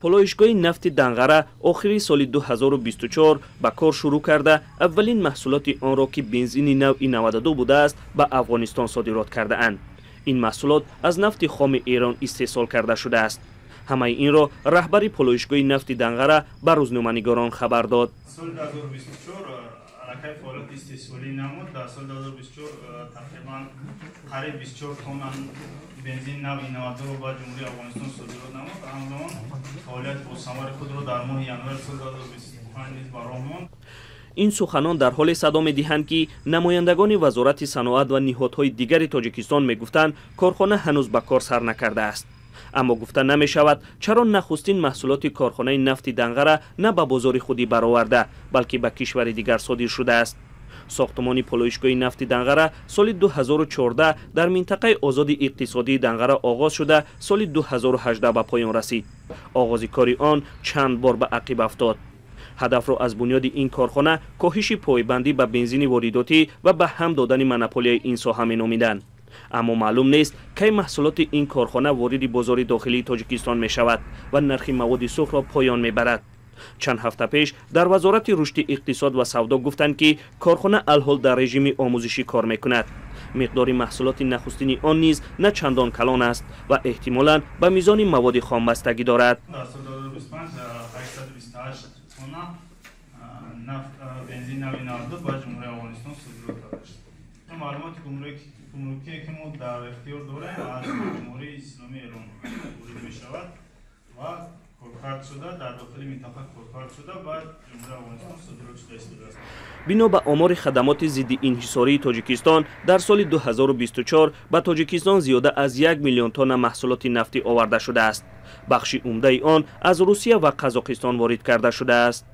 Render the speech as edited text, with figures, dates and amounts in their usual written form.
Полоишгоҳи нафти Данғара охири соли 2024 ба кор шурӯъ карда, аввалин маҳсулоти онро, ки бензини навъи 92 будааст, ба Афғонистон содирот кардаанд. Ин маҳсулот аз нафти хоми Эрон истеҳсол карда шудааст. Ҳамаи инро раҳбари полоишгоҳи нафти Данғара ба рӯзноманигорон хабар дод. Соли 2024 аллакай фаъолияти истеҳсолӣ намуд. Дар соли 2024 тақрибан қариб 24 тонна бензин навъи 92 ба Ҷумҳурии Афғонистон содирот намуд. Ҳамзамон фаъолияти босамари худро дар моҳи январи соли 2025 низ ба роҳ монд. Ин суханон дар ҳоле садо медиҳанд, ки намояндагони Вазорати саноат ва ниҳодҳои дигари Тоҷикистон мегуфтанд, корхона ҳанӯз ба кор сар накардааст. Аммо гуфта намешавад, чаро нахустин маҳсулоти корхонаи нафти Данғара на ба бозори худӣ бароварда, балки ба кишвари дигар содир шудааст. Сохтумони полоишгоҳи нафти Данғара соли 2014 дар минтақаи озоди иқтисодии Данғара оғоз шуда, соли 2018 ба поён расид. Оғози кори он чанд бор ба ақиб афтод. Ҳадафро аз бунёди ин корхона коҳиши пойбандӣ ба бензини воридотӣ ва ба ҳам додани монополияи ин соҳа меномиданд. Аммо маълум нест, кай маҳсулоти ин корхона вориди бозори дохилии Тоҷикистон мешавад ва нархи маводи сӯхтро поён мебарад. Чанд ҳафта пеш дар Вазорати рушди иқтисод ва савдо гуфтанд, ки корхона алҳол дар режими омӯзишӣ кор мекунад. Миқдори маҳсулоти нахустини он низ на чандон калон аст ва эҳтимолан ба мизони маводи хом бастагӣ дорад. Дар соли 2025 828 тонна бензин нави 92 ба Ҷумҳурии Афғонистон содирот карда шуд. Маълумоти гумрукие, ки мо дар ихтиёр дорем, аз Ҷумҳурии Исломии Эрон ворид мешавад ва коркард шуда, дар дохили минтақа коркард шуда, ба Ҷумҳурии Афғонистон содирот шуда истодааст. Бино ба омори хадамоти зидди инҳисории Тоҷикистон, дар соли 2024 ба Тоҷикистон зиёда аз 1 миллион тонна маҳсулоти нафтӣ оварда шудааст. Бахши умдаи он аз Русия ва Қазоқистон ворид карда шудааст.